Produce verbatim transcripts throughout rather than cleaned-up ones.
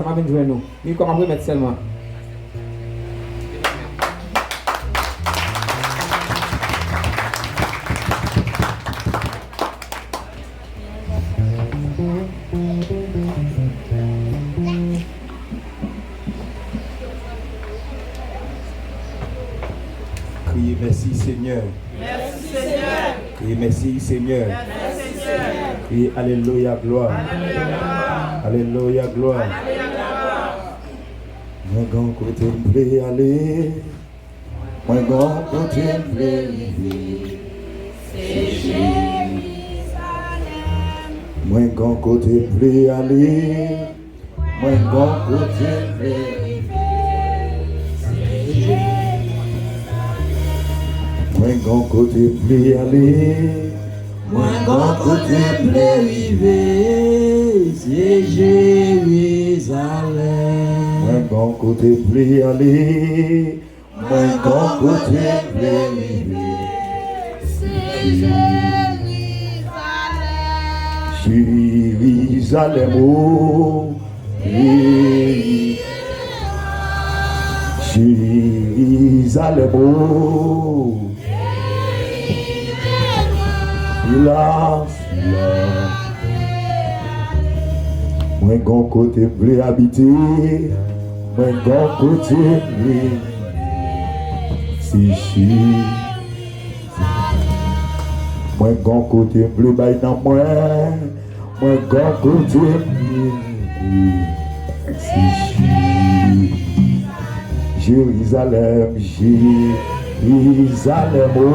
M a vin jwenn ou. Wi, kòm ap remèt sèlman. Kriye mèsi, Senyè. Mèsi, Senyè. Kriye mèsi, Senyè. Mèsi, Senyè. Kriye alelouya, glwa. Alelouya, glwa. Alelouya, glwa. Alelouya, glwa. Mwen gon kote m vle ale. Mwen gon kote m vle rive. Se Jerizalèm. Mwen gon kote m vle ale. Mwen gon kote m vle rive. Se Jerizalèm. Mwen gon kote m vle ale. Mwen gon kote m vle rive. Se Jerizalèm. Mwen gon kote m vle ale. Mwen gon kote m vle rive. Se Jerizalèm. Jerizalèm, o, peyi. Jerizalèm, o, peyi. Sila, sila. Mwen gon kote m vle abite. Mwen gon kote m vle. Se Jezi. Mwen gon kote m vle bay nan mwen. Mwen gon kote m vle. Se Jezi. Jerizalèm, Jerizalèm, o,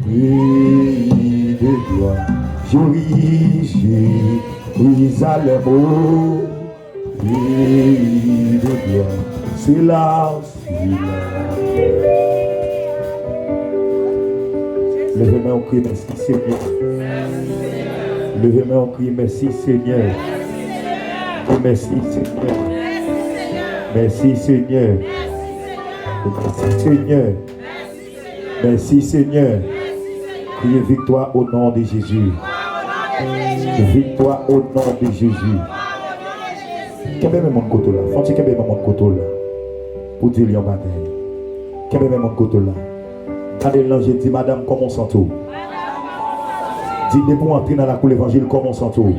peyi de glwa. Jeri-, Jerizalèm, o, peyi de glwa. Se la, se la. Leve men w, kriye mèsi, Senyè. Leve men w, kriye mèsi, Senyè. Kriye mèsi, Senyè. Mèsi, Senyè. Mèsi, Senyè. Mèsi, Senyè. Kriye viktwa o non de Jezi. Viktwa o non de Jezi. Kenbe men moun kote w la. Fè yon ti kenbe men moun kote w la. Pou di l yon bagay. Kenbe men moun kote w la. Gade l nan je, di, "Madanm, kòman w santi w?" Di, "Depi w antre nan lakou levanjil, kòman w santi w?"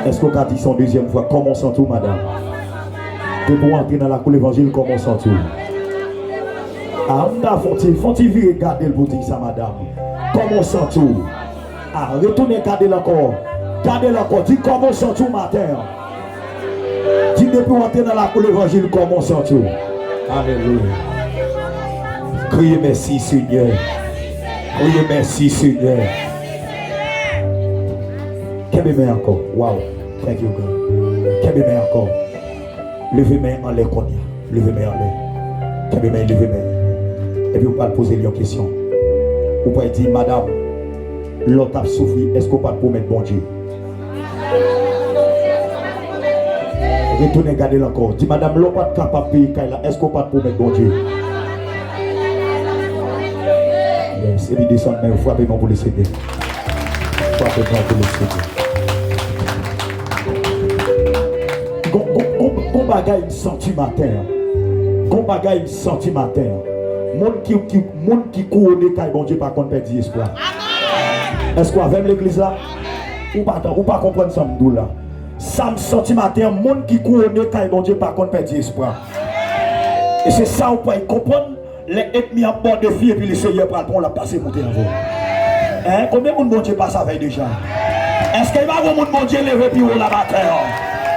Èske w ka di sa yon dezyèm fwa? "Kòman w santi w, madanm?" Depi w antre nan lakou levanjil, kòman w santi w? A, m ta fè w ti, fè w ti vire gade l pou di sa, madanm. Kòman w santi w? A, retounen gade l ankò. Gade l ankò. Di, "Kòman w santi w maten an?" Di, "Depi w antre nan lakou levanjil, kòman w santi w?" Alelouya. Kriye mèsi, Senyè. Kriye mèsi, Senyè. Kenbe men ankò. Wow. Thank you, God. Kenbe men ankò. Leve men anlè kounye a. Leve men anlè. Kenbe men, leve men. Epi w pral poze l yon kesyon. Ou pral di, "Madanm, lè w t ap soufri, èske w pa t pwomèt Bondye?" Retounen gade l ankò. Di, "Madanm, lè w pa t kapab peye kay la, èske w pa t pwomèt Bondye?" Yes, epi desann men w, frape men w pou Lesenyè. Frape men w pou Lesenyè. Gon, gon, gon, gon bagay m santi maten an. Gon bagay m santi maten an. Moun ki, ki, moun ki kouwone kay Bondye pa konn pèdi espwa. Èske w avè m, legliz la? Ou pa, ou pa konprann sa m di w la. Sa m santi maten an, moun ki kouwone kay Bondye pa konn pèdi espwa. E se sa w pral konprann lè ènmi an ap ba w defi epi Lesenyè pral pran w, l ap pase moute avè w. Hein? Konbyen moun Bondye pase avè l deja? Èske li pa gon moun Bondye leve pi wo la maten an?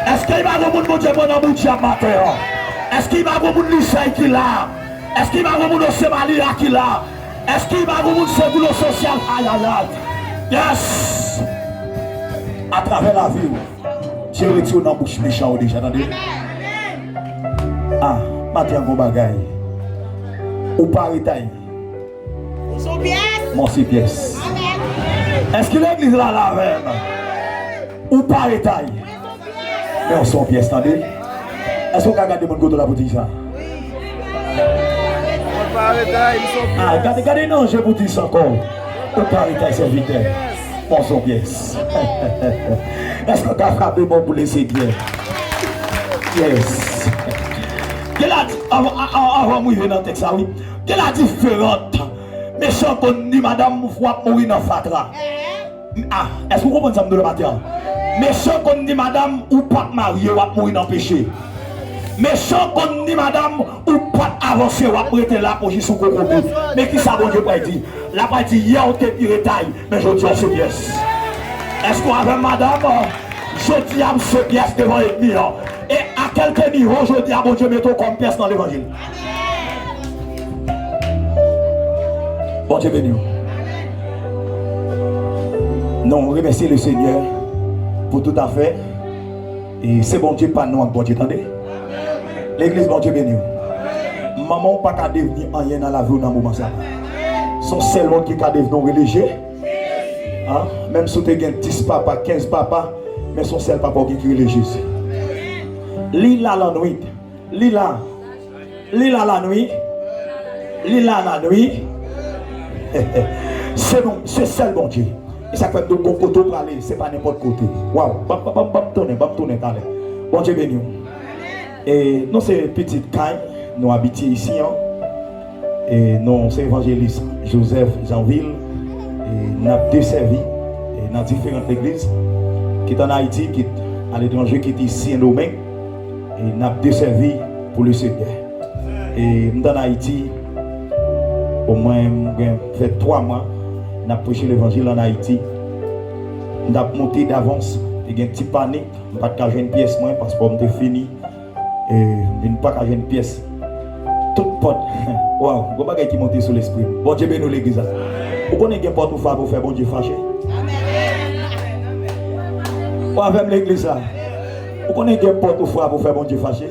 Èske li pa gon moun Bondye pran nan boudjab maten an? Èske li pa gon moun Lisèy ki la? Èske li pa gon moun Osemaliya ki la? Èske li pa gon moun Seguro Social? Ayayay. Yes! Atravè lavi w, Dye retire w nan bouch mechan yo deja, tande. Ah, maten an gon bagay. Ou pa retay. Mwen se pyès. Èske legliz la la avè m? Ou pa retay. Men w se yon pyès, tande. Èske w ka gade moun kote w la pou di sa? Mwen pa retay, m se yon pyès. Ah, gade, gade nan je pou di sa ankò. Ou pa retay, sèvitè. Bon, son pyès. Èske w ka frape bon pou Lesenyè? Yes. Kèl a di, avan, a- a- avan m rive nan tèks la, wi. Kèl a diferan? Mechan konn di madanm w ap mouri nan fatra. Ah, èske w konprann sa m di w la maten an? Mechan konn di madanm ou p ap marye, w ap mouri nan peche. Mechan konn di madanm ou p ap avanse, w ap rete la pou jis ou kokobe. Men ki sa Bondye pral di? L ap pral di, yè w te pi retay, men jodi a w se pyès. Èske w avè m, madanm? Jodi a m se pyès devan ènmi an. E a kèlke nivo jodi a Bondye mete w kòm pyès nan levanjil. Bondye beni w. Nou remèsye Lesenyè pou tout afè. E se Bondye pa nou ak Bondye, tande. Legliz, Bondye beni w. Manman w pa ka devni anyen nan lavi w nan moman sa. Se yon sèl moun ki ka devni w relijye. An, menm si w te gen dis papa, kenz papa, men se yon sèl papa w gen ki rele Jezi. Li la lannwit. Li la. Li la lannwit. Li la lannwit. Se bon, se sèl Bondye. E sa k fè m di w gon kote w prale, se pa nenpòt kote. Waw, ban m tounen, ban m tounen talè. Bondye beni w. E nou se pitit kay, nou abitye isi an. E non se evanjelis Joseph Jeanville. E n ap desèvi e nan diferan legliz, kit ann Ayiti, kit aletranje, kit isi Sendomeng. E n ap desèvi pou Lesenyè. E m t ann Ayiti, omwen m gen fè twa mwa n ap preche levanjil ann Ayiti. M t ap monte davans, te gen ti panik, m pa t ka jwenn pyès mwen, paspò m te fini. E m vin pa ka jwenn pyès. Tout pòt. Waw, gon bagay ki monte sou lespri m. Bondye beni w, legliz la. Ou konnen gen pòt ou frape, ou fè Bondye fache? Ou avè m, legliz la? Ou konnen gen pòt ou frape, ou fè Bondye fache?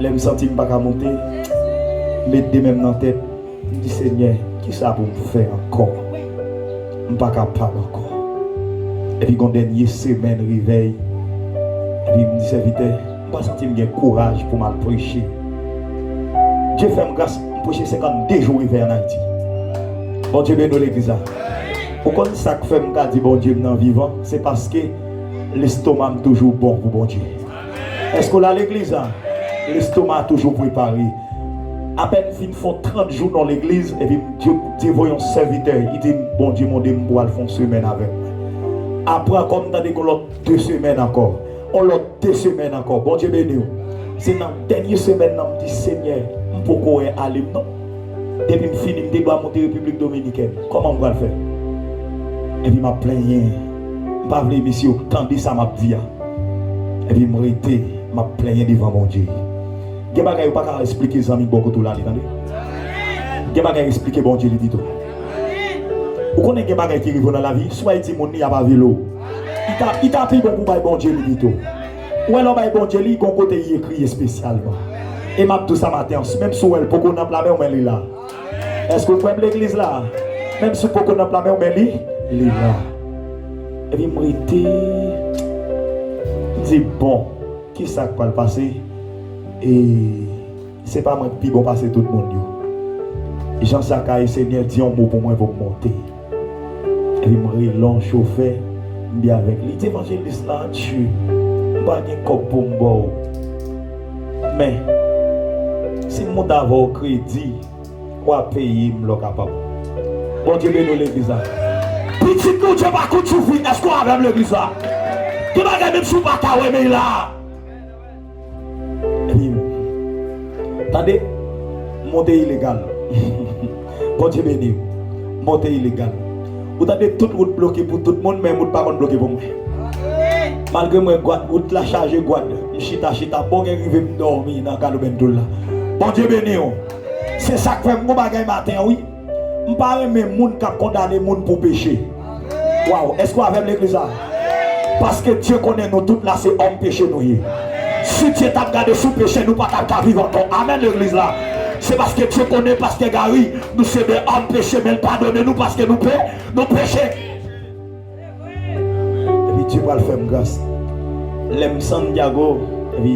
Lè m santi m pa ka monte, m met de men m nan tèt. M di, Senyè, kisa pou m fè ankò? M pa kapab ankò. Epi gon dènye semèn revèy. Epi m di, sèvitè, m pa santi m gen kouraj pou m al preche. Dye fè m gras, m preche senkannde jou revèy ann Ayiti. Bondye beni w, legliz la. Ou konn sa k fè m ka di Bondye m nan vivan? Se paske lestoma m toujou bon pou Bondye. Èske w la, legliz la? Lestoma toujou prepare. Apèn fin fè trant jou nan legliz, epi Dye, Dye voye yon sèvitè, li di m, Bondye mande m pou al fè yon semèn avèk mwen. Apre ankò, m tande gon lòt de semèn ankò. Yon lòt de semèn ankò. Bondye beni w. Se nan dènye semèn nan, m di, Senyè, m poko wè ale m non. Depi m fini, m te dwa monte Repiblik Dominikèn. Kòman m pral fè? Epi m ap plenyen. M pa vle mesye yo tande sa m ap di a. Epi m rete, m ap plenyen devan Bondye. Gen bagay ou pa ka esplike zanmi bò kote w la, li tande. Gen bagay esplike Bondye li pito. Ou konnen gen bagay ki rive w nan lavi, swa e timoun li ap avili w. Li ta, li ta pi bon pou bay Bondye li pito. Ou wè lè w bay Bondye li, gon kote li ekri espesyalman. E m ap di w sa maten an, menm si w wè l poko nan pla men w, men li la. Èske w kwè m, legliz la? Menm si w poko nan pla men w, men li, li la. Epi m rete, m di, bon, kisa k pral pase? E se pa mwen k pi bon pase tout moun yo. Jan sa ka ye, Senyè, di yon mo pou mwen pou m monte. Epi m rele yon chofè, m di avèk li, di, evanjelis la, Dye, m pa gen kòb pou m ba w. Men, si m monte avè w kredi, w a peye m lè w kapab. Bondye beni w, legliz la. Pitit Bondye pa kout soufri, èske w avè m, legliz la? Gen bagay menm si w pa ka wè, men la. Epi, tande, monte ilegal. Bondye beni w. Monte ilegal. Ou tande tout wout bloke pou tout moun, men wout pa konn bloke pou mwen. Malgre mwen gwad, wout la chaje gwad, m chita, chita, bon, gen rive m dòmi nan Kaloubèn Toul la. Bondye beni w. Se sa k fè m gon bagay maten an, wi. M pa renmen moun k ap kondane moun pou peche. Waw, èske w avè m, legliz la? Paske Dye konnen nou tout la se òm peche nou ye. Si Dye t ap gade sou peche, nou pa t ap ka viv ankò. Amèn, legliz la. Se paske Dye konnen, pastè Gary, nou se de òm peche, men l padone nou paske nou pe, nou peche. Epi Dye pral fè m gras. Lè m Santiago, epi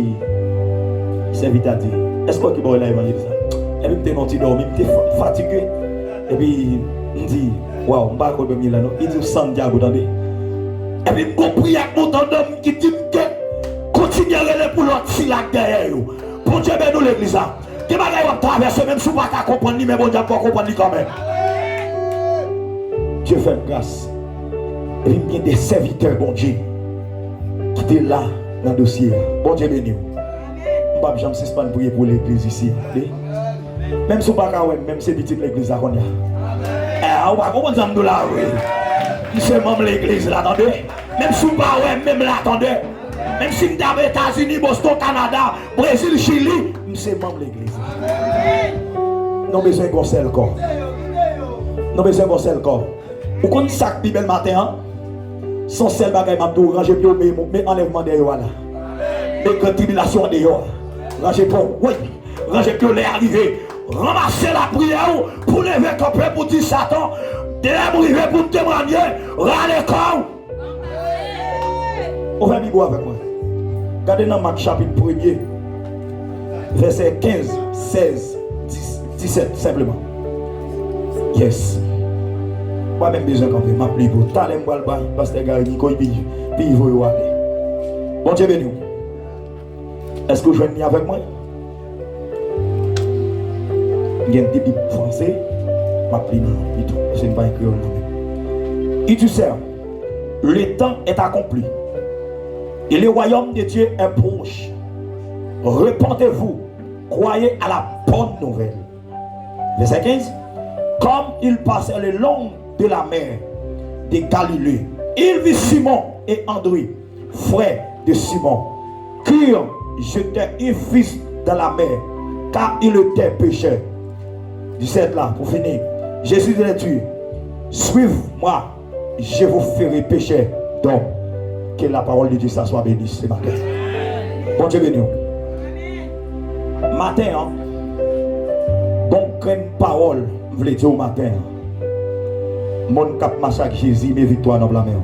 sèvitè a di, èske w ki ba w la evanjelis la? Epi m te nan ti dòmi, m te fa- fatige. Epi m di, Waw, m pa kwè menm li la non. Li di w Santiago, tande. Epi m gon priyè k monte anndan m ki di m ke kontinye rele pou lòt sila k dèyè yo. Bondye beni w legliz la. Gen bagay w ap travèse, menm si w pa ka konprann li, men Bondye ap fè w konprann li kanmenm. Dye fè m gras. Epi m gen de sèvitè Bondye ki te la nan dosye a. Bondye beni w. M p ap janm sispann priye pou legliz isi a. Wi. Menm si w pa ka wè m, menm se pitit legliz la kounye a. Eh, ou pa konprann sa m di w la, wi. M se manm legliz la, tande. Menm si w pa wè m, menm la, tande. Menm si m t ap Etazini, Boston, Kanada, Brezil, Chili, m se manm legliz la. Nou bezwen gon sèl kò. Nou bezwen gon sèl kò. Ou konn sa k pi bèl maten an? Se yon sèl bagay m ap di w, ranje pye w, men, men anlèvman dèyè w a la. Men gran tribilasyon an deyò a. Ranje pye w, wi. Ranje pye w lè a rive. Ranmase lapriyè w pou leve kanpe pou di Satan, lè m rive pou m temwanye, rale kò w. Ouvè Bib ou avèk mwen. Gade nan Mak chapit premye, vèsè kenz, sèz, dis, disèt, senpleman. Yes. Pa menm bezwen kanpe, m ap li pou talè m pral bay Pastè Gary Nico, epi, epi voye w ale. Bondye beni w. Èske w jwenn li avèk mwen? M gen de Bib franse, m ap li nan pito, paske m pa gen kreyòl nan men m. Il dit, le temps est accompli et le royaume de Dieu est proche. Repentez-vous, croyez à la bonne nouvelle. Verset quinze. Comme il passait le long de la mer de Galilée, il vit Simon et André, frère de Simon, qui jetaient un filet dans la mer, car ils étaient pêcheurs. Disèt la, pou fini. Jésus leur dit, suivez-moi, je vous ferai pêcheurs d'hommes. Que la parole de Dieu ça soit béni ce matin. Bondye beni w. Maten an, bon grenn pawòl m vle di w maten an. Moun k ap mache ak Jezi, men viktwa nan pla men w.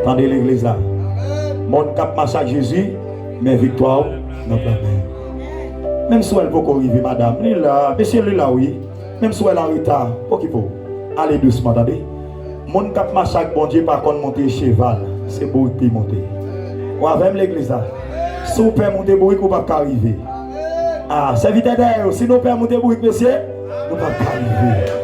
Tande legliz la. Moun k ap mache ak Jezi, men viktwa w nan pla men w. Menm si w wè l poko rive, madanm, li la, mesye, li la, wi. Menm si w wè l an reta, okipe w. Ale dousman, tande. Moun k ap mache ak Bondye pa konn monte cheval, se bourik pou l monte. Ou avè m, legliz la? Si w pè monte bourik, ou p ap ka rive. Ah, sèvitè dèyè yo, si nou pè monte bourik, mesye, nou p ap ka rive.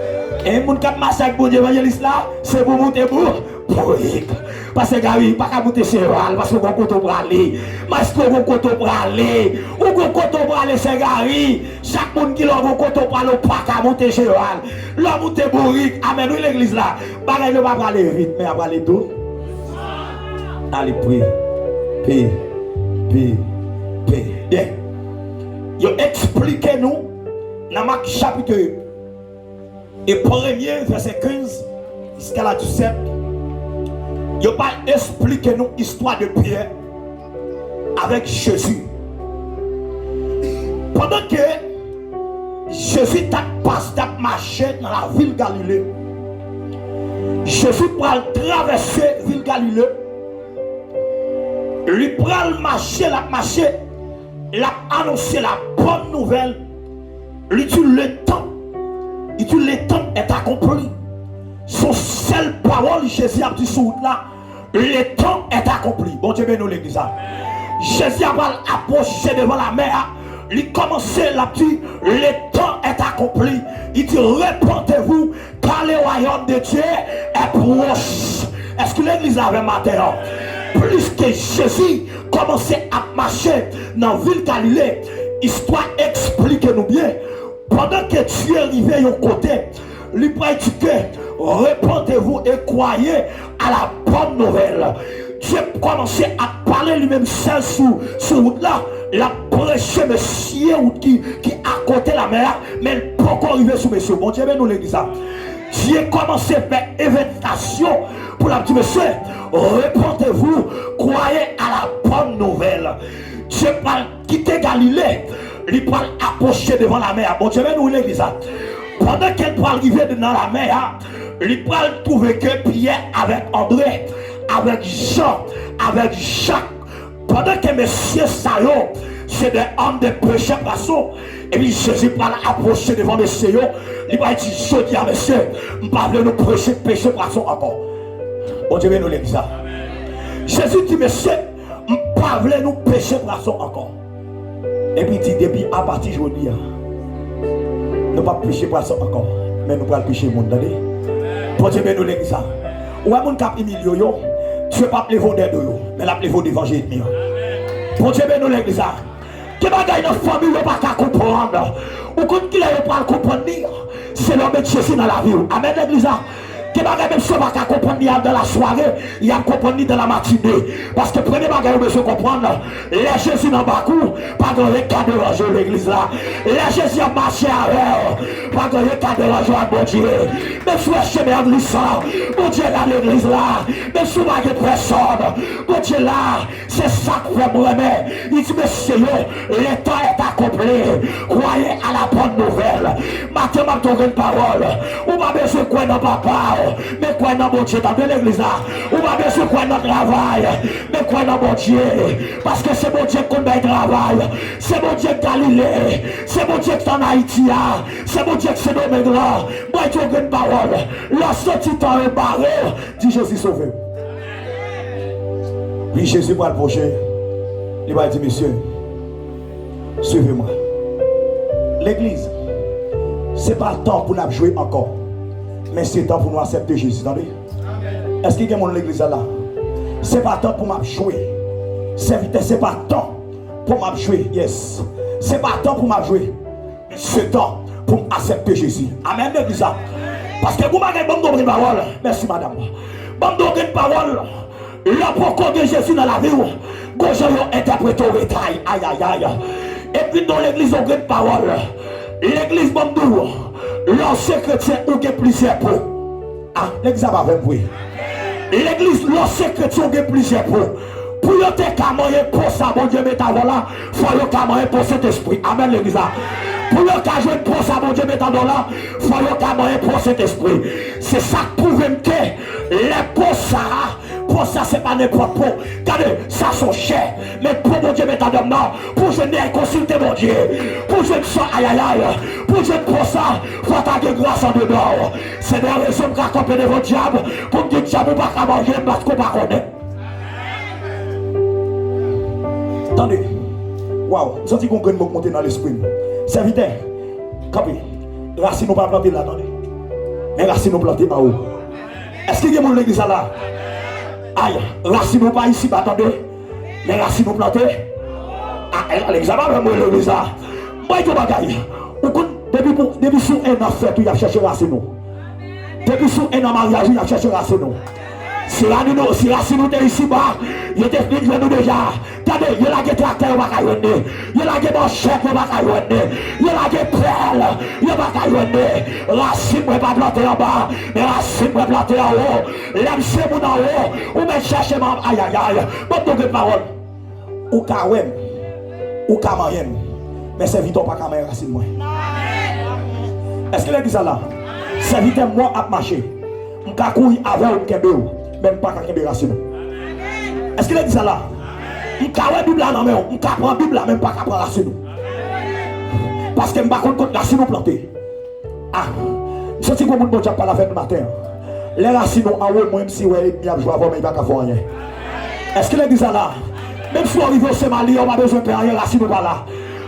E moun k ap mache ak Bondye, evanjelis la, se pou monte bou-, bourik. Pastè Gary, pa ka monte cheval, paske w gon kote w prale. Maestro, w gon kote w prale. Ou gon kote w prale, sè Gary. Chak moun ki la w gon kote w prale, w pa ka monte cheval. Lè w monte bourik, amèn wi legliz la. Bagay yo pa prale vit, men y ap prale dou. Ale, pe, pe, pe, pe. Byen. Yo eksplike nou nan Mak chapit e premye, vèsè kenz jiska la disèt, yo pral eksplike nou istwa de Pyè avèk Jezi. Pandan ke Jezi t ap pas-, t ap mache nan lavil Galile, Jezi pral travèse vil Galile. Li pral mache, l ap mache, l ap anonse la bòn nouvèl. Li di, le temps, li di, le temps est accompli. Se yon sèl pawòl Jezi ap di sou wout la, le temps est accompli. Bondye beni w, legliz la. Jezi ap al apwoche devan lamè a. Li kòmanse, l ap di, le temps est accompli. Li di, repentez-vous, car le royaume de Dieu est proche. Èske legliz la avè m maten an? Pliske Jezi kòmanse ap mache nan vil Galile, istwa eksplike nou byen. Pandan ke Dye rive yon kote, li pral di ke, repentez-vous et croyez à la bonne nouvelle. Dye kòmanse ap pale li menm sèl sou, sou wout la. L ap preche mesye wout ki, ki akote lamè a, men l poko rive sou mesye. Bondye beni w, legliz la. Dye kòmanse fè envitasyon pou l ap di mesye, repentez-vous, croyez à la bonne nouvelle. Dye pral kite Galile, li pral apwoche devan lamè a. Bondye beni w, legliz la. Pandan ke l pral rive nan lamè a, li pral twouve ke Pyè avèk Andre, avèk Jan, avèk Jak, pandan ke mesye sa yo, Se de anm de peche pwason. Epi Jezi pral apwoche devan mesye yo. Li pral di, jodi a, mesye, m pa vle nou preche peche pwason ankò. Bondye beni w legliz la. Jezi di, mesye, m pa vle nou peche pwason ankò. Epi di, depi apati jodi a, nou p ap peche pwason ankò, men nou pral peche moun, tande. Bondye beni w legliz la. Ou wè moun k ap imilye w yo, Dye p ap leve w dèyè do yo, men l ap leve w devan je ènmi an. Bondye beni w legliz la. Gen bagay nan fanmi w yo pa ka konprann. Ou konn kilè yo pral konprann li? Se lè w met Jezi nan lavi w. Amèn, legliz la. Gen bagay menm si yo pa ka konprann li, al dan lasware, y ap konprann li dan lamatine. Paske premye bagay ou bezwen konprann, lè Jezi nan bak ou, pa gen anyen k ka deranje w, legliz la. Lè Jezi ap mache avè w, pa gen anyen k ka deranje w ak Bondye. Menm si w wè chemen an glisan, Bondye la legliz la. Menm si w pa gen pèsòn, Bondye la. Se sa k fè m renmen. Li di, mesye yo, le temps est accompli. Croyez à la bonne nouvelle. Maten m ap di w grenn pawòl. Ou pa bezwen kwè nan papa w, men kwè nan Bondye. Tande legliz la. Ou pa bezwen kwè nan travay, men kwè nan Bondye. Paske se Bondye k konn bay travay. Se Bondye k Galile. Se Bondye k t ann Ayiti a. Se Bondye k Sendomeng lan. Mwen di w grenn pawòl. Lè w santi tan yo bare w, di, Jezi sove m. Wi, Jezi pral pwoche. Li pral di, mesye, swiv mwen. Legliz, se pa tan pou n ap jwe ankò, men se tan pou nou aksepte Jezi, tande. Èske gen moun legliz la la? Se pa tan pou m ap jwe. Sèvitè, se pa tan pou m ap jwe. Yes. Se pa tan pou m ap jwe. Se tan pou m aksepte Jezi. Amèn, legliz la. Paske gon bagay, ban m di w grenn pawòl. Mèsi, madanm. Ban m di w grenn pawòl. Lè w poko gen Jezi nan lavi w, gon jan yo entèprete w retay. Ayayay. Epi non, legliz, yon grenn pawòl. Legliz, ban m di w, lè w se kretyen, ou gen plizyè po. Ah, legliz la pa avè m vre. Legliz, lè w se kretyen, ou gen plizyè po. Pou yo te ka manyen po sa Bondye met avè w la, fò yo ka manyen po Sentespri. Amèn, legliz la. Pou yo ka jwenn po sa Bondye met anndan w la, fò yo ka manyen po Sentespri. Se sa k pwouve m ke lè po sa a, po sa se pa nenpòt po. Gade, sa se yon chè. Men po Bondye met anndan m nan, pou jwenn li, al konsilte Bondye. Pou jwenn sa, ayayay. Pou jwenn po sa, fò ta gen gras andedan w. Se de rezon m ka kanpe devan dyab, pou m di dyab ou pa ka manje m paske w pa konnen. Tande. Waw, m santi gon grenn mo k monte nan lespri m. Sèvitè, kanpe. Rasin ou pa plante la, tande. Men rasin ou plante anwo. Èske gen moun legliz la la? Ay, rasin ou pa isiba, tande. Men rasin ou plante. Ah, eh, legliz la pa menm legliz la. Mwen di w bagay. Ou konn, depi pou, depi sou en an fèt ou, y ap chèche rasin ou. Depi sou en an maryaj ou, y ap chèche rasin ou. Si rasin ou, si rasin ou te isiba, yo te fin jwenn ou deja. Tande, yo lage traktè, yo pa ka jwenn li. Yo lage manchèt, yo pa ka jwenn li. Yo lage pèl, yo pa ka jwenn li. Rasin mwen pa plante anba, men rasin mwen plante anwo. Lè m se moun anwo, ou mèt chèche m an, ayayay. Ban m di w grenn pawòl. Ou ka wè m, ou ka manyen m, men sèvitè w pa ka manyen rasin mwen. Èske legliz la la? Sèvitè m wè w ap mache. M ka kouri avè w, m kenbe w, men m pa ka kenbe rasin ou. Èske legliz la la? M ka wè Bib la nan men w, m ka pran Bib la, men m pa ka pran rasin ou. Paske m pa konn kot rasin ou plante. Ah, m santi gon moun Bondye ap pale avè m maten an. Lè rasin ou anwo, menm si w wè ènmi ap jwe avè w, men li pa ka fè w anyen. Èske legliz la la? Menm si w rive w se malye, ou pa bezwen pè anyen, rasin ou pa la.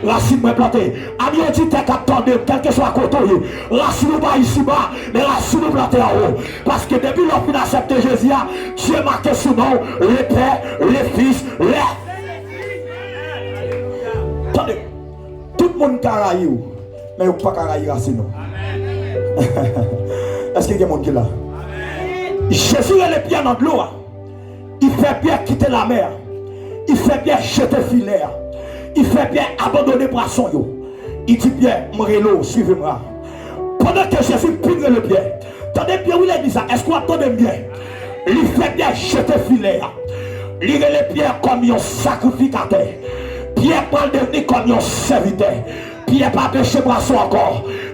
Rasin mwen plante. Ami oditè k ap tande m, kèlkeswa kote w ye, rasin ou pa isiba, men rasin ou plante anwo. Paske depi lè w fin aksepte Jezi a, Dye make sou non w, le Pè, le Fis, le... Tande, tout moun ka rayi w, men yo pa ka rayi rasin ou. Èske gen moun ki la? Jezi rele Pyè nan dlo a. Li fè Pyè kite lamè a. Li fè Pyè jete filè a. Li fè Pyè abandone pwason yo. Li di Pyè, "M rele w, swiv mwen." Pandan ke Jezi fin rele Pyè, tande byen wi legliz la, èske w ap tande m byen? Li fè Pyè jete filè a. Li rele Pyè kòm yon sakrifikatè. Pyè pral devni kòm yon sèvitè. Pyè pa peche pwason ankò.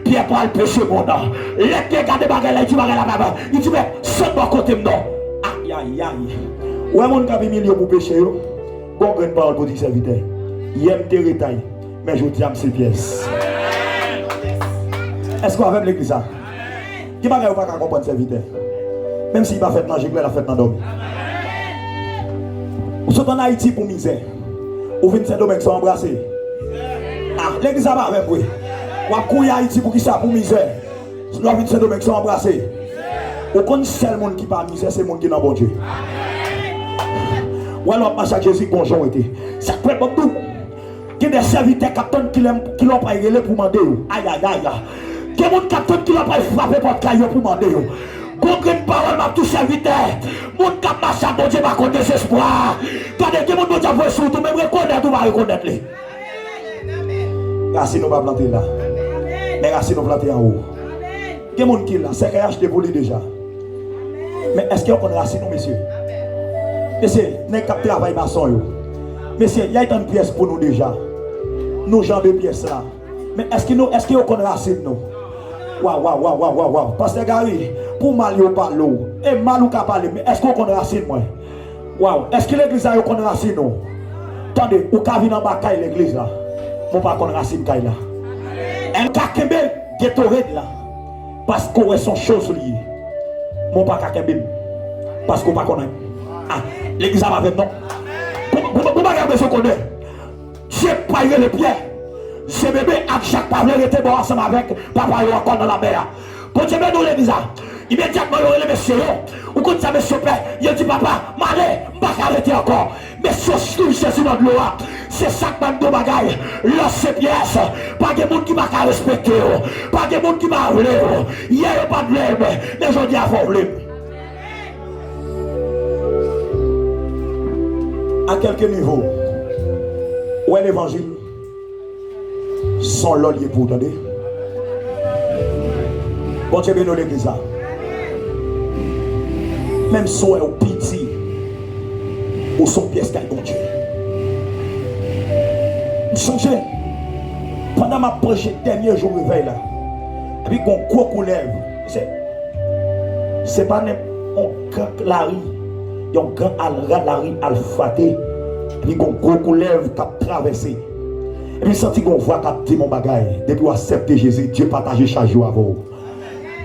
Pyè pral peche moun. Lè Pyè gade bagay la, li di bagay la pa bon. Li di, "Men, sot bò kote m non." Ayayay. Ou wè moun k ap imilye w pou peche yo? Gon grenn pawòl pou di sèvitè. Yè m te retay, men jodi a m se pyès. Èske w avè m, legliz la? Gen bagay ou pa ka konprann, sèvitè. Menm si li pa fèt nan je klè, l ap fèt nan dòmi. Ou sot ann Ayiti pou mizè. Ou vin Sendomeng san anbrase. Ah, legliz la pa avè m vre. W ap kouri Ayiti poukisa? Pou mizè. Lè w vin Sendomeng san anbrase. Ou konn sèl moun ki pa mizè, se moun ki nan Bondye. Ou wè lè w ap mache ak Jezi, gon jan w rete. Sa k fè, ban m di w, gen de sèvitè k ap tann kilè, kilè w pral rele pou mande yo. Ayayay. Gen moun k ap tann kilè w pral frape pòt kay yo pou mande yo. Gon grenn pawòl m ap di w, sèvitè. Moun k ap mache ak Bondye pa konn dezespwa. Gade, gen moun Bondye ap voye sou wout ou, men rekonèt ou pa rekonèt li. Rasin ou pa plante la. Men rasin ou plante anwo. Gen moun ki la, sèkèy achte pou li deja. Men èske yo konn rasin nou, mesye? Mesye, nèg k ap travay mason yo. Mesye, y al tann pyès pou nou deja. Nou jan de pyès la. Men èske nou, èske yo konn rasin nou? Waw, waw, waw, waw, waw, waw. Pastè Gary, pou mal yo pale w. E mal ou ka pale m, men èske w konn rasin mwen? Waw, èske legliz la yo konn rasin ou? Tande, ou ka vin anba kay legliz la, men w pa konn rasin kay la. M ka kenbe Gatorade la, paske w wè se yon choz li ye. Men w pa ka kenbe m, paske w pa konn anyen. Ah, legliz la pa avè m non. Gon, gon, gon bagay ou bezwen konnen. Dye pa rele Pyè, Zebede ak Jak pa vle rete bò ansanm avèk papa yo ankò nan lanmè a. Bondye beni w, legliz la. Imedyatman, yo rele mesye yo. Ou konn sa mesye yo fè? Yo di, "Papa, m ale, m pa ka rete ankò." Mesye yo swiv Jezi nan dlo a. Se sa k ban m di w bagay. Lè w se pyès, pa gen moun ki pa ka respekte w. Pa gen moun ki pa vle w. Yè yo pa t vle m, men jodi a fò w vle m. A kèlke nivo, ou wè levanjil, se yon lò l ye pou w, tande. Bondye beni w, legliz la. Menm si w wè w piti, ou se yon pyès kay Bondye. M sonje, pandan m ap preche dènye jou revèy la, epi gon gwo koulèv, se Se pa nenp yon gran lari, yon gran al, rad lari alfate, epi gon gwo koulèv k ap travèse. Epi m santi gon vwa k ap di m yon bagay, depi w aksepte Jezi, Dye pataje chaj yo avè w.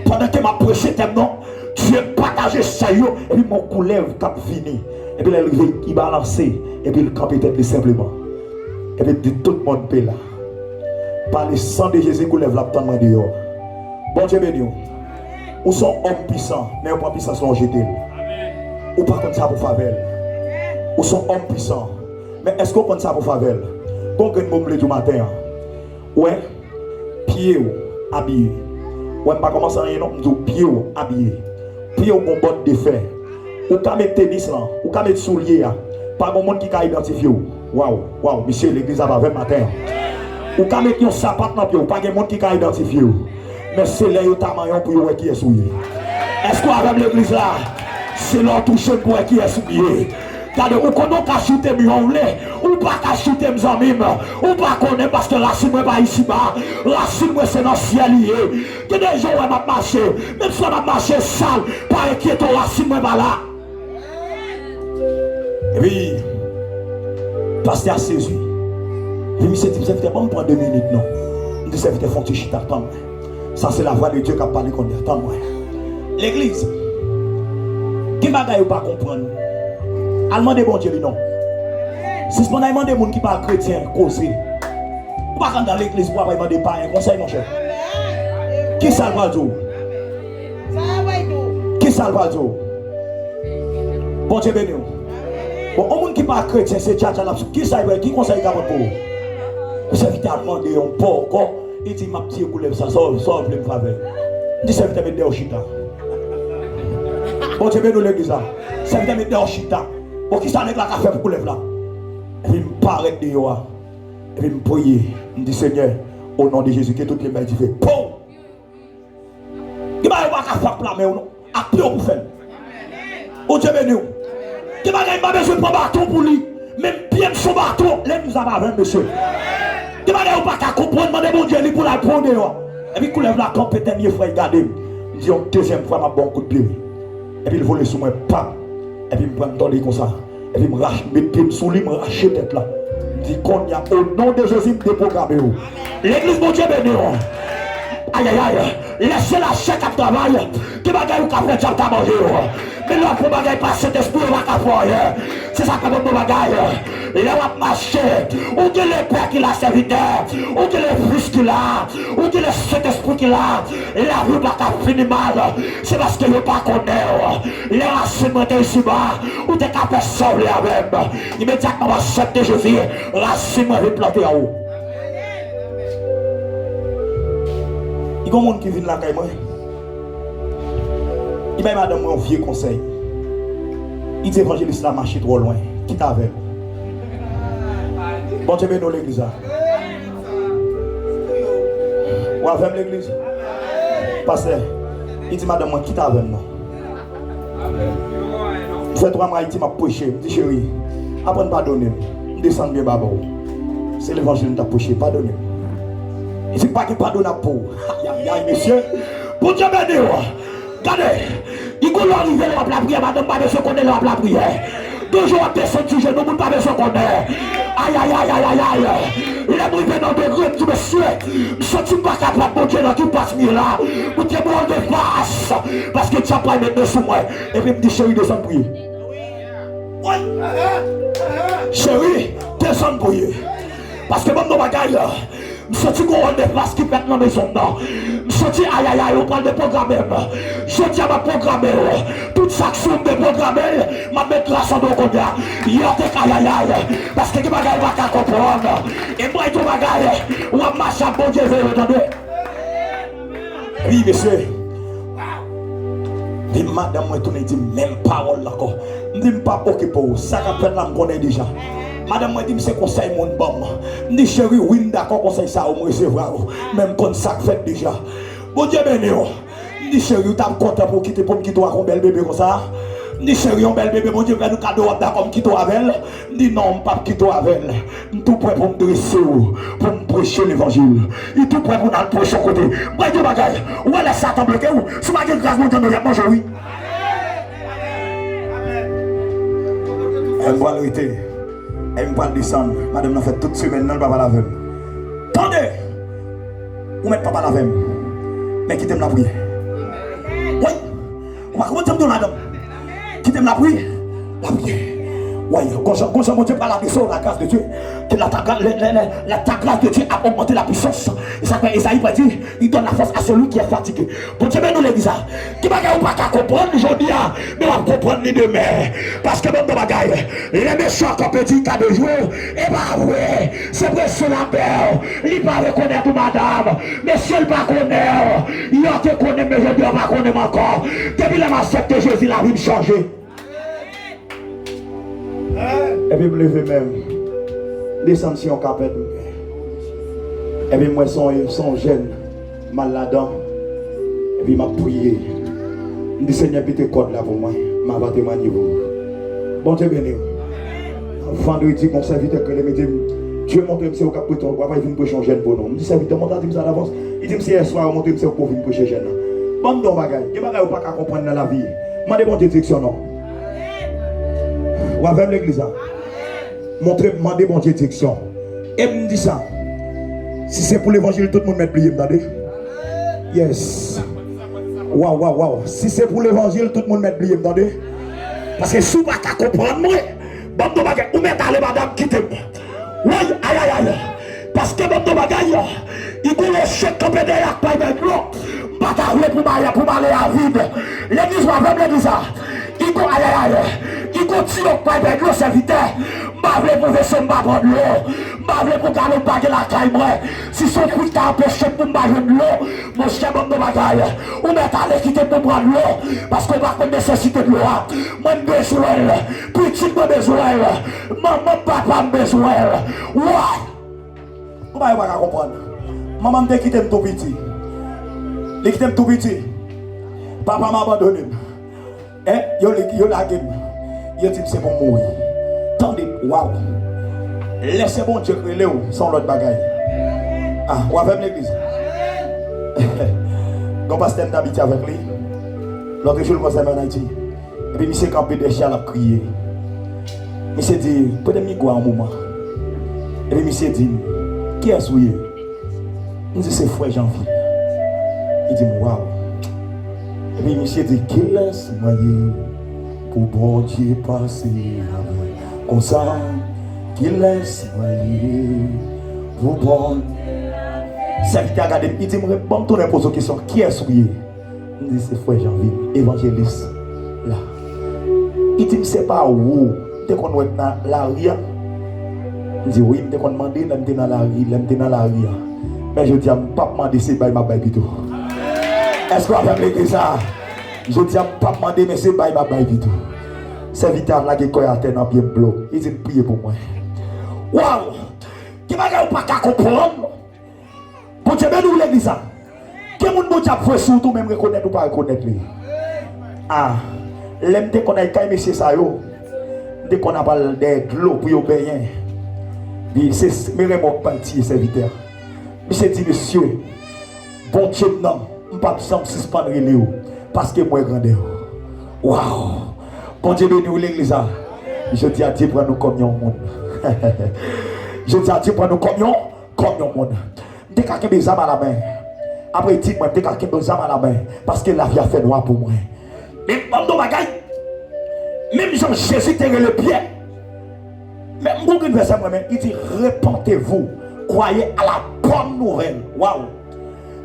Pandan ke m ap preche tèm nan, Dye pataje chaj yo, epi m wè yon koulèv k ap vini. Epi lè l rive, li balanse, epi l kanpe tèt li senpleman. Epi l di, "Tout moun pe la." Pa le san de Jezi, koulèv la ap tann mwen deyò. Bondye beni w. Ou se yon òm pwisan, men yo pran pwisans lan yo jete l. Ou pa konn sa pou favè l. Ou se yon òm pwisan, men èske w konn sa pou favè l? Gon grenn mo m vle di w maten an. Ou wè, pye w abiye. Ou wè, m pa kòmanse anyen non, m di w pye w abiye. Pye w gon bòt de fè. Ou ka met tenis lan, ou ka met soulye a, pa gon moun ki ka idantifye w. Waw, waw, mesye, legliz la pa avè m maten an. Ou ka met yon sapat nan pye w, pa gen moun ki ka idantifye w. Men se lè yo ta manyen w pou yo wè kiyès ou ye. Èske w avè m, legliz la? Se lè w touche m pou wè kiyès m ye. Gade, ou konnen w ka choute m jan w vle, ou pa ka choute m, zanmi m. Ou pa konnen, paske rasin mwen pa isiba. Rasin mwen se nan syèl li ye. Gen de jan w wè m ap mache, menm si w wè m ap mache sal, pa enkyete w, rasin mwen pa la. Epi, pastè a sezi. Epi misye di m, "Sèvitè, ban m pran de minit non." M di, "Sèvitè, fè yon ti chita, tann mwen." Sa se lavwa de Dye k ap pale kounye a, tann mwen. Legliz, gen bagay ou pa konprann. Al mande Bondye li non. Sispann al mande moun ki pa kretyen koze. Ou pa ka nan legliz pou w ap al mande payen konsèy, monchè. Kisa l pral di w? Kisa l pral di w? Bondye beni w. Bon, yon moun ki pa kretyen, se tchatcha l ap swiv. Kisa l pral, ki konsèy li ka pran pou ou? Sèvitè a mande yon bò ankò. Li di, "M ap tiye koulèv sa, sa w, sa w vle m fè avè l?" M di, "Sèvitè, met dèyè w chita." Bondye beni w, legliz la. Sèvitè, met dèyè w chita. Bon, kisa nèg la ka fè pou koulèv la? Epi m parèt deyò a. Epi m priye, m di, "Senyè, o non de Jezi, ke tout pye m bay dife." Pow! Gen bagay ou pa ka fè ak pla men w non. Ak pye w pou fè l. Bondye beni w. Gen bagay m pa bezwen pran baton pou li. Menm pye m se yon baton. Legliz la pa avè m, mesye. Gen bagay ou pa ka konprann, mande Bondye li pou l al pran w deyò. Epi koulèv la kanpe dènye fwa, li gade m. M di, "Yon dezyèm fwa, m ap ba w yon kout pye." Epi l vole sou mwen, pam! Epi m pran m tande konsa. Epi m rache, met pye m sou li, m rache tèt la. M Di kounye a, o non de Jezi, m deprograme w. Legliz, Bondye beni w. Ayayay, lè se lachè k ap travay, gen bagay ou ka fè dyab ta manje yo. Men lè w fè bagay pa Sentespri, yo pa ka fè w anyen. Se sa k fè bon bagay. Lè w ap mache, ou gen Lepè ki la, sèvitè. Ou gen Lefis ki la. Ou gen Lesentespri ki la. Lavi w pa ka fini mal. Se paske yo pa konnen w. Lè rasin mwen te isiba, ou te ka fè sa w vle avè m. Imedyatman w aksepte Jezi, rasin mwen vin plante an ou. Li gen yon moun ki vin lakay mwen. Li bay madanm mwen yon vye konsèy. Li di evanjelis la mache twò lwen. Kite avè l. Bondye beni w legliz la. Ou avè m legliz? Pastè, li di madanm mwen kite avè m non. M fè twa mwa Ayiti m ap preche. M di cheri, aprann padone m. M desann byen ba ba w. Se levanjil m t ap preche. Padone m. Li di pa gen padonab pou ou. Ayayay mesye. Bondye beni w. Gade, li gon lè w rive lè w ap lapriyè, madanm pa bezwen konnen lè w ap lapriyè. Gon jou w ap desann sou jenou, moun pa bezwen konnen. Ayayay, ayayay. Lè m rive nan degre, m di mesye, m santi m pa kapab, Bondye nan ki pas m ye la. Mwen te pran de pas, paske dyab pral met men sou mwen. Epi m di cheri desann priye. Cheri, desann priye. Paske ban m yon bagay. M santi gon wòl de pas ki fèt nan mezon m nan. M santi ayayay, ou pral deprograme m. Jodi a m ap pwograme w. Tout sa k sou w m deprograme l. M ap met gras anndan w kounye a. Yè w te k ayayay. Paske gen bagay ou pa ka konprann. E mwen tou bagay, w ap mache ak Bondye veye w tande. Wi mesye. Epi madanm mwen tounen di m menm pawòl la ankò. M di m p ap okipe w. Sa k ap fèt la m konnen deja. Madanm mwen di m se konsèy moun ban m. M di cheri wi m dakò konsèy sa yo m resevwa yo. Men m konn sa k fèt deja. Bondye beni w. M di cheri ou t ap kontan pou w kite pou m kite w ak yon bèl bebe konsa? M di cheri yon bèl bebe Bondye fè nou kado w ap dakò m kite w avè l? M di non m p ap kite w avè l. M tou prè pou m drese w, pou m preche levanjil. Li tou prè pou n al preche yon kote. Mwen di w bagay, ou wè lè Satan bloke w, si w pa gen gras Bondye non y ap manje w wi. E m pral rete, e m pral desann. Madanm nan fè tout semèn nan l pa pale avè m. Tande! Ou mèt pa pale avè m. Men kite m lapriyè. Wi! Ou pa konprann sa m di w madanm? Kite m lapriyè. Lapriyè. Wi, gon jan, gon jan Bondye pral adrese w, la grâce de Dieu. Que la, ta, la, la, la, la, ta grâce de Dieu a augmenté la puissance. E sa k fè Ezayi pral di, il donne la force à celui qui est fatigué. Bondye beni w legliz la. Ki bagay ou pa ka konprann jodi a, men w ap konprann li demen. Paske ban m yon bagay, lè mechan kanpe di l ka dejwe, e pa vre. Se presyon l ap fè w. Li pa rekonèt ou madanm. Mesye l pa konnen w. Yè w te konnen m, men jodi a w pa konnen m ankò. Depi lè m aksepte Jezi, lavi m chanje. Epi m leve men m, desann si yon kapèt m. Epi m wè se yon, se yon jèn m al ladan. Epi m ap priye. M di Senyè pete kòd la pou mwen. M ava temwanye pou ou. Bondye beni w. Vandredi gon sèvitè k rele m, li di m Dye montre m se ou k ap preche, w ap vin preche yon jèn pou nou. M di sèvitè montre di m sa davans. Li di m se yèswa yo montre m se ou k pou vin preche jèn nan. Ban m di w yon bagay. Gen bagay ou pa ka konprann nan lavi. Mande Bondye direksyon non. W avè m legliz la? Montre, mande Bondye direksyon. E m di sa, si se pou levanjil, tout moun mèt bliye m, tande. Yes. Waw, waw, waw. Si se pou levanjil, tout moun mèt bliye m, tande. Paske si w pa ka konprann mwen, ban m di w bagay, ou mèt ale, madanm, kite m. Woy, ayayay. Paske ban m di w bagay, li gon woche k kanpe dèyè ak pay bèt dlo. M pa ta vle pou m ale, pou m ale avid. Legliz, w avè m legliz la? Li gon ayayay. Li gon tiyo k pay bèt dlo, sèvitè. M pa vle pou veso m pa pran dlo. M pa vle pou galon m pa gen lakay mwen. Si se yon fwi k ta anpeche m pou m pa jwenn dlo, monchè, ban m yon bagay. Ou mèt ale kite m pou m pran dlo. Paske w pa konn nesesite dlo a. Mwen m bezwen l. Pitit mwen bezwen l. Manman m, papa m bezwen l. Woy! Gon bagay ou pa ka konprann. Manman m te kite m tou piti. Li kite m tou piti. Papa m abandone m. E, yo, yo lage m. Yo di m se pou m mouri. Tande, waw. Lè se Bondye k rele w, se yon lòt bagay. Ah, w avè m legliz? Gon pastè m t abitye avèk li. Lòt jou l konsa m ann Ayiti. Epi misye kanpe dèyè chè a, l ap kriye. Misye di, prete m mikwo a yon moman. Epi misye di m, "Kiyès ou ye?" M di, "Se frè Janvi." Li di m, "Waw." Epi misye di, "Kilès mwen ye pou Bondye pase avè m konsa? Kilès mwen ye pou Bondye?" Sèvitè a gade m, li di m, "Ban m tounen poze w kesyon, kiyès ou ye?" M di, "Se frè Janvi, evanjelis la." Li di m, "Se pa ou m te konn wè nan lari a?" M di, "Wi, m te konn mande lè m te nan lari, lè m te nan lari a. Men jodi a, m p ap mande, se bay m ap bay pito." Èske w avè m legliz sa a? Jodi a, m p ap mande, men se bay m ap bay pito. Sèvitè a lage kò l atè nan pye m, blo. Li di m, "Priye pou mwen." Waw! Gen bagay ou pa ka konprann. Bondye beni w legliz sa. Gen moun Bondye ap voye sou ou tou, men rekonèt ou pa rekonèt li. Ah, lè m te konn al kay mesye sa yo, m te konn ap al dèyè dlo pou yo benyen. Li se, men renmen w k pral tiye sèvitè a. Misye di, "Mesye, Bondye m nan, m p ap janm sispann rele w, paske m wè grandè w." Waw! Bondye beni w legliz sa. Jodi a, Dye pran nou kòm yon moun. Jodi a, Dye pran nou kòm yon, kòm yon moun. M te ka kenbe zam a la men. Apre di mwen, m te ka kenbe zam a la men, paske lavi a fè nwa pou mwen. Men ban m di w bagay, menm jan Jezi te rele Pyè, men m gon grenn vèsè mwen, men li di, "Repentez-vous, croyez à la bonne nouvelle." Waw!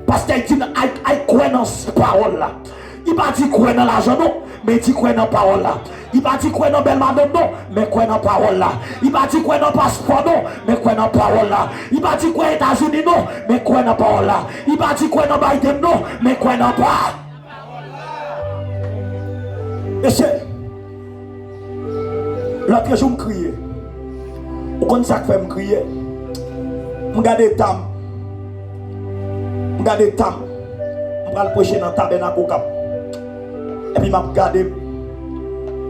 Pastè di n al, al kwè nan s-, pawòl la. Li pa di kwè nan lajan non, men li di kwè nan pawòl la. Li pa di kwè nan bèl madanm non, men kwè nan pawòl la. Li pa di kwè nan paspò non, men kwè nan pawòl la. Li pa di kwè Etazini non, men kwè nan pawòl la. Li pa di kwè nan Biden non, men kwè nan pa. Mesye, lòt jou m kriye. Ou konn sa k fè m kriye? M gade eta m. M gade eta m. M pral preche nan Tabènak Okap. Epi m ap gade m.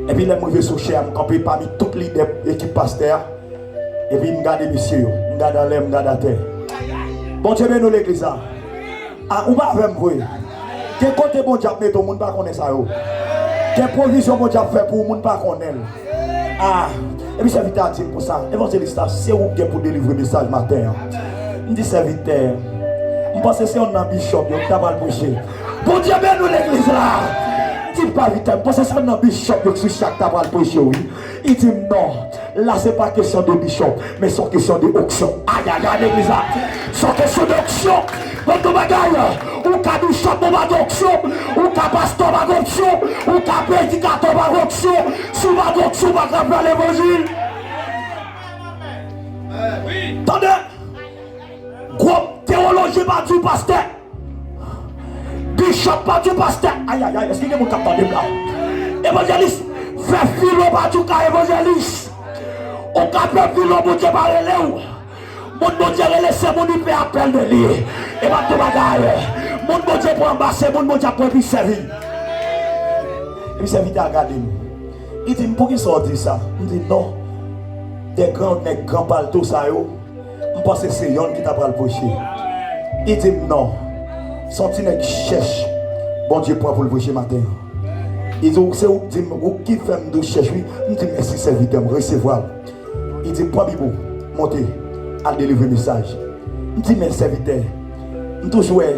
Epi lè m rive sou chè a, m kanpe pami tout lidè ekip pastè a. Epi m gade mesye yo. M gade anlè, m gade atè. Bondye beni w legliz la. Ah, ou pa avè m vre. Gen kote Bondye ap mete w, moun pa konnen sa yo. Gen pwovizyon Bondye ap fè pou ou, moun pa konnen l. Ah, epi sèvitè a di m konsa, "Evanjelis la, se ou k gen pou delivre mesaj maten an." M di, "Sèvitè, m panse se yonn nan bishop yo ki ta pral preche." Bondye beni w legliz la. M di, "Pa vite, m panse se yonn nan bishop yo ki sou chè a ki ta pral preche, wi." Li di m, "Non, la se pa kesyon de bishop, men se yon kesyon de onksyon." Ayayay, legliz la. Se yon kesyon de onksyon. Ban m di w bagay, ou ka bishop, ou pa gen onksyon. Ou ka pastè, ou pa gen onksyon. Ou ka predikatè, ou pa gen onksyon. Si w pa gen onksyon, ou pa ka pran levanjil. Tande, gwo tewolojyen pa di w pastè. Bishop pa di w pastè. Ayayay, èske gen moun k ap tande m la? Evanjelis, fè filo pa di w ka evanjelis. Ou ka fè filo, Bondye pa rele w. Moun Bondye rele se moun li fè apèl de li. E pa tout bagay. Moun Bondye pran anba se moun Bondye ap pran epi sèvi. Epi sèvitè a gade m. Li di m, "Poukisa w di sa?" M di, "Non. De gran nèg gran palto sa yo, m panse se yonn ki ta pral preche." Li di m, "Non. Se yon ti nèg chèch Bondye pran pou l preche maten an." Li di, "Ou, se ou k di m, ou ki fè m di w chèch wi." M di, "Mèsi sèvitè, m resevwa l." Li di m, "Pran Bib ou, monte, al delivre mesaj." M di, "Men sèvitè, m toujou wè,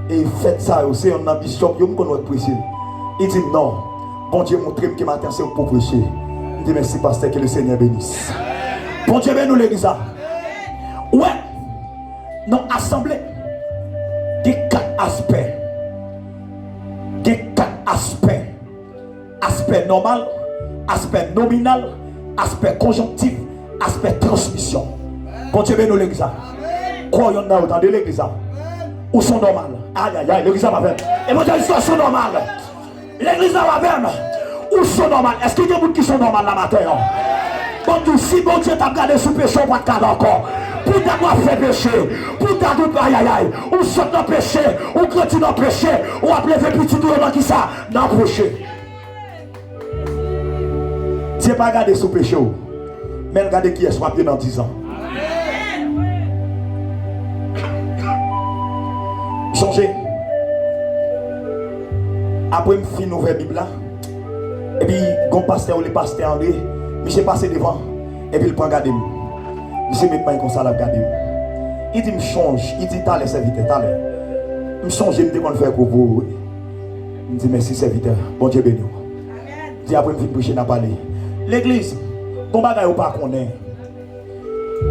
e, fèt sa yo, se yonn nan bishop yo m konn wè k preche l." Li di m, "Non, Bondye montre m ke maten an se ou k pou preche." M di, "Mèsi pastè, que le Seigneur bénisse." Bondye beni w legliz la. Ou wè, nan asanble, gen kat aspè. Gen kat aspè. Aspè nòmal, aspè nominal, aspè konjonktif, aspè transmisyon. Bondye beni w legliz la. Kwè w yonn nan yo, tande legliz la. Ou se yon nòmal. Ayayay, legliz la pa avè m. Evanjelis la se yon nòmal. Legliz la pa avè m. Ou se yon nòmal. Èske gen moun ki se yon nòmal la maten an? Bon, di, si Bondye t ap gade sou peche w, ou pa t ka la ankò. Poutèt w ap fè peche. Poutèt ou, ayayay. Ou sot nan peche. Ou grandi nan peche. Ou ap leve pitit ou yo nan kisa? Nan peche. Dye pa gade sou peche w, men l gade kiyès w ap ye nan diz an. Sonje, apre m fin ouvè Bib la, epi gon pastè yo rele pastè Andre, misye pase devan, epi l pran gade m. Misye met may konsa, l ap gade m. Li di m, "Chonj," li di, "Talè, sèvitè, talè. M sonje m te konn fè kou pou ou, wi." M di, "Mèsi, sèvitè. Bondye beni w." Di, "Apre m fin preche, n a pale." Legliz, gon bagay ou pa konnen.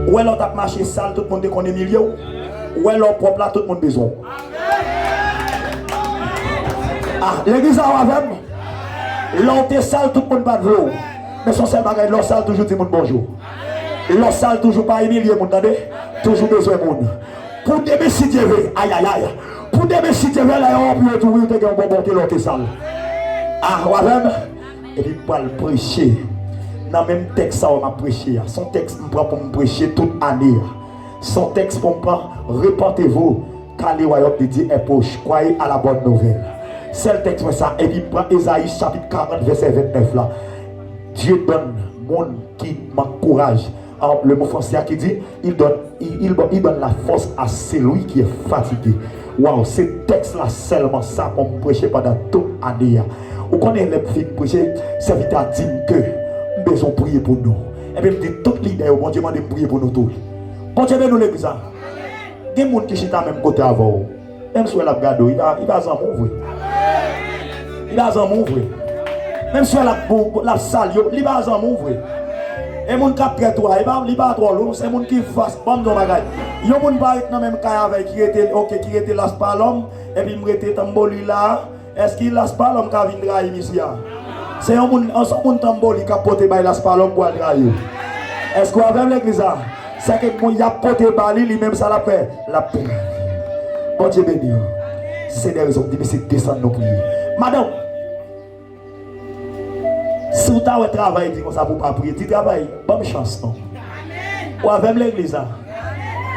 Ou wè lè w t ap mache sal, tout moun te konn imilye w. Ou wè lè w pwòp la, tout moun bezwen w. Ah, legliz la, ou avè m? Lè w te sal, tout moun pa t vle w. Men se yon sèl bagay, lè w sal, toujou di moun bonjou. Lè w sal, toujou pa imilye moun, tande? Toujou bezwen moun. Pou demen, si Dye vle, ayayay. Pou demen, si Dye vle, lè yo anpi yo tou, wi, ou te gen yon bon bonte lè w te sal. Ah, ou avè m? Epi m pral preche nan menm tèks sa yo m ap preche a. Se yon tèks m pran pou m preche tout ane a. Se yon tèks pou m pran, "Repentez-vous, car le royaume de Dieu est proche. Croyez à la bonne nouvelle." Sèl tèks mwen sa, epi m pran Ezayi chapit karant, vèsè vennèf la. Dye donn moun ki mank kouraj. Ah, le mo franse a ki di, il donne, il, il, il donne la force à celui qui est fatigué. Waw, se tèks la sèlman sa pou m preche pandan tout ane a. Ou konnen lè m fin preche, sèvitè a di m ke m bezwen priye pou nou. Epi m di tout lidè yo, Bondye mande m priye pou nou tou. Bondye beni w legliz la. Gen moun ki chita menm kote avè w. Menm si w wè l ap gade w, li pa, li pa zanmi w vre. Li pa zanmi w vre. Menm si w wè l ap, l ap salye w, li pa zanmi w vre. E moun k ap trèt ou a, li pa, li pa twò lou, se moun ki fas. Ban m di w yon bagay. Yon moun pa ret nan menm kay avè ki rete, oke, ki rete Las Palmas, epi m rete Tamboli la. Èske Las Palmas ka vin trayi misye a? Se yon moun, se yon moun Tamboli k ap pote bay Las Palmas pou al trayi w. Èske w avè m legliz la? Sèke moun y ap pote ba li, li menm sa l ap fè, l ap pran. Bondye beni w. Se de rezon m di mesye desann nou priye. Madanm, si w ta wè travay di konsa pou w pa priye, di travay, "Ban m chans non." Ou avè m legliz la?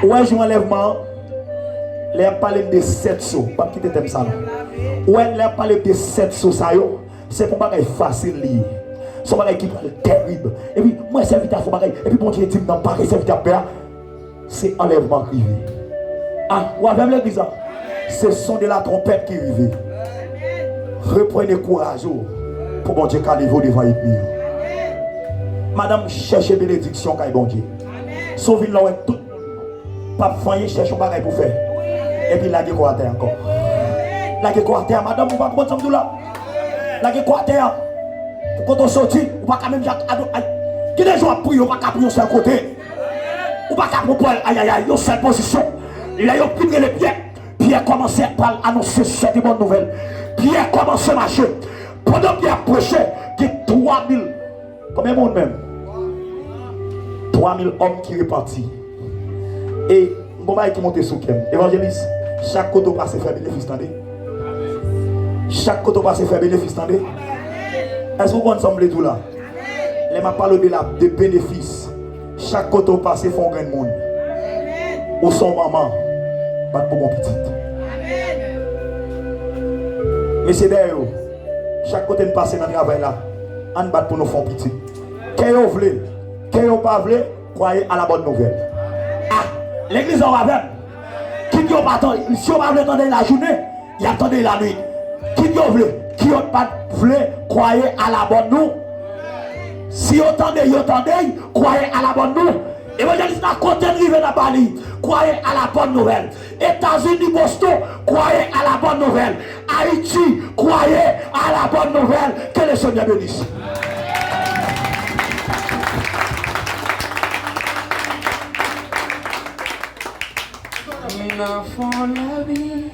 Ou wè jou anlèvman an? Lè y ap pale m de sèt so, pa kite tèm sa non. Ou wè lè y ap pale m de sèt so sa yo, se pou bagay fasil li ye. Se yon bagay ki pral terib. Epi, mwen sèvitè a fè yon bagay. Epi Bondye di m nan bagay sèvitè ap fè a, se anlèvman k rive. Ah, ou avè m legliz la? Se son de la twonpèt ki rive. Reprenez kouraj ou pou Bondye ka leve w devan ènmi yo. Madanm, chèche benediksyon kay Bondye. Si w vin la w wè tout p ap fanyen, chèche yon bagay pou fè. Epi lage kò atè ankò. Lage kò atè a, madanm, ou pa konprann sa m di w la? Lage kò atè a. Pou kote w soti, ou pa ka menm jan ak ado, ay. Gen de jou w ap priye, ou pa ka priye yon sèl kote. Ou pa ka pran pòl, ayayay, yon sèl pozisyon. Lè yo fin rele Pyè, Pyè kòmanse pral anonse sèt bòn nouvèl. Pyè kòmanse mache. Pandan Pyè ap preche, gen twa mil Konbyen moun menm? Twa mil òm ki repanti. E gon bagay ki monte sou kè m. Evanjelis, chak kote w pase fè benefis, tande. Chak kote w pase fè benefis, tande. Èske w konn sa m vle di w la? Lè m ap pale w de la, de benefis, chak kote w pase fè yon grenn moun. Ou se yon manman, bat pou bon pitit. Mesye dèyè yo, chak kote n pase nan travay la, ann bat pou nou fè yon pitit. Ke yo vle, ke yo pa vle, croyez à la bonne nouvelle. Ah, legliz la w avè m. Kit yo pa tande, si yo pa vle tande lajounen, y ap tande lanwit. Kit yo vle, kit yo pa vle, croyez à la bonne nou. Si yo tande, yo tande, croyez à la bonne nou. Evanjelis la kote n rive nan Bali, croyez à la bonne nouvelle. Etazini, Boston, croyez à la bonne nouvelle. Ayiti, croyez à la bonne nouvelle. Que le Seigneur bénisse. M nan fon labi.